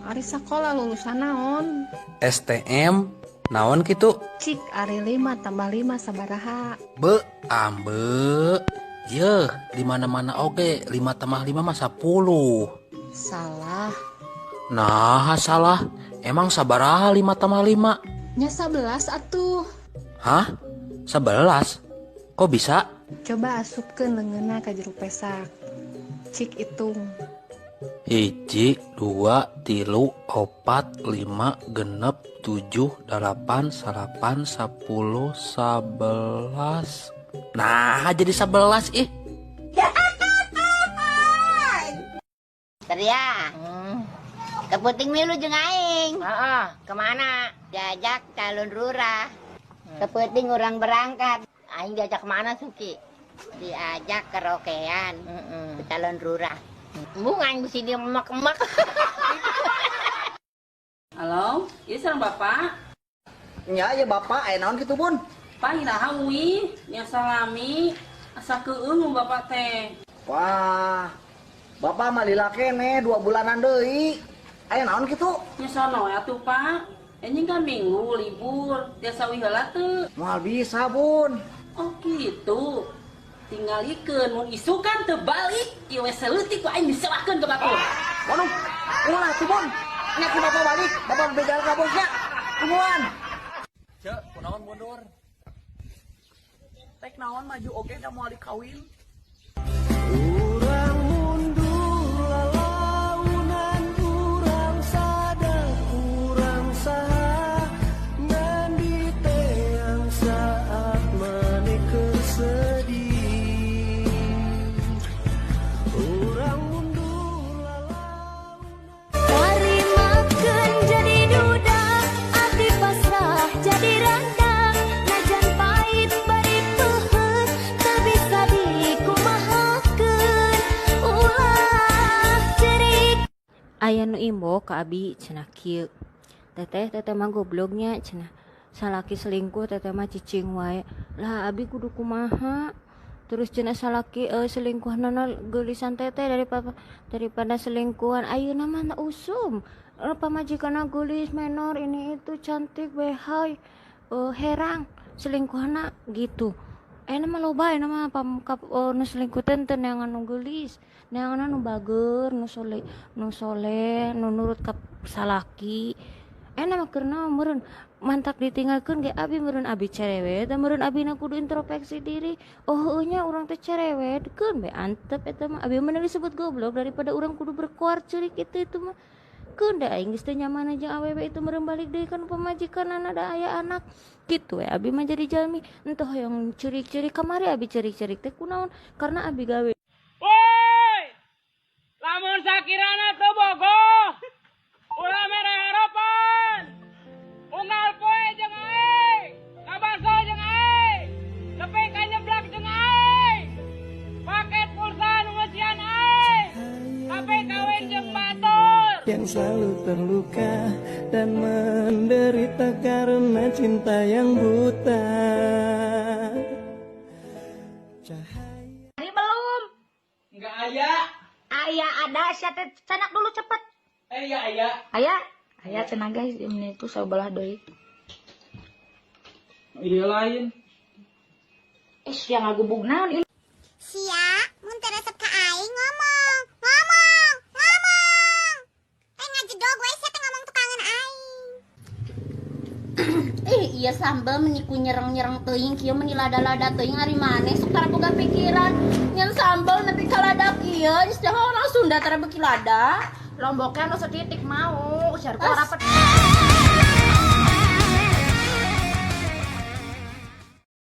Ari sakola lulusan naon? STM naon kitu? Cik, ari 5 tambah 5 sabaraha? Be, ambe. Yeuh, di mana-mana oge 5 tambah 5 mah 10. Salah. Nah, salah. Emang sabaraha 5 tambah 5? Nya 11 atuh. Hah? 11? Kok bisa? Coba asupkeun leungeunna ka jero pesak. Cik itung. 1, 2, 3, 4, 5, 6, 7, 8, 9, 10, 11. Nah, jadi 11 ih. Teria. Keputing milu jeung aing. Heeh, kemana? Diajak calon lurah. Keputing orang berangkat. Aing diajak kemana, Suki? Diajak ke rokean. Ke calon lurah. Embung aing bisi dia emak-emak. Halo, ieu sareng Bapak? Nya ya Bapak, aya naon kitu, Bun? Pak, iraha uih, nya salami, asa keueung Bapak teh. Wah, Bapak mah lila keneh 2 bulanan deui. Aya naon kitu? Nya sono atuh, Pak. Enjing kan minggu libur, tiasa uih heula teu? Moal bisa, Bun. Oh gitu. Tingalikeun mun isukan teu balik, ieu we saeutik ku aing disewakeun ka batur. Waduh, ulah tuh, Bun. Nya ku Bapak balik, Bapak begal ka bosnya. Tungguan. Cek, kunaon mundur? Tek naon maju oge da moal dikawin. Urang mundur lalaunan, urang sadar urang saha ngan diteang saat maneh keur sedih. Urang mundur lalaunan. Tarimakeun jadi duda, abdi pasrah jadi randa, najan pahit bari peuheut teu bisa dikumahakeun, ulah cerik. Aya nu imbo ka abi cenah kieu, "Teteh, teteh mah gobloknya," cenah, "salaki selingkuh teteh mah cicing wae. Lah, abi kudu kumaha?" Terus cenah salaki selingkuhanana geulisan teteh daripada daripada selingkuhan ayeuna mah usum pamajikanna geulis, menor, ini itu, cantik, behai, herang selingkuhanna gitu. Ayeuna mah loba, ayeuna mah pam kap, nu selingkuh teh teu neangan nu geulis, neanganna nu bager, nu soleh, nu soleh, nu nurut ka salaki. Ayeuna mah keur naon meureun mantak ditinggalkeun ge abi meureun abi cerewet da meureun abina kudu introspeksi diri. Oh heueuh nya, urang teh cerewet, keun we antep eta mah. Abi mah disebut goblok daripada urang kudu berkoar ceurik itu mah. Keun da aing geus teu nyaman jeung awewe itu, meureun balik deui kana pamajikanana da aya anak kitu we. Abi mah jadi jalmi henteu hoyong ceurik-ceurik. Kamari abi ceurik-ceurik teh kunaon? Karena abi gawe. Woi! Lamun sakirana teu bogoh, ulah mere harapan. Unggal poe jeung aing, ngabaso jeung aing, nepi ka nyeblak jeung aing. Paket pulsa nu ngeusian aing, tapi kawin jeung batur. Yang selalu terluka dan menderita karena cinta yang buta. Cahaya. Ini belum. Enggak aya. Ayah ada, siapa canak dulu cepet. Iya aya. Ayah, ayah cenah guys, ini tuh sebelah deui. Iya lain. Eh, sia ngagubug naon ini? Sia, mun teu resep ka aing ngomong, ngomong, ngomong. Eh, ngajedog we sia teh ngomong tukangan aing. Ih, iya sambal meni ku nyereng-nyereng teuing kieu, meni lada-lada teuing. Ari maneh sok tara boga pikiran nyen sambal nepi ka lada kieu, geus orang Sunda tara beuki lada. Lomboknya nu setitik mau, siar ku As- rapat.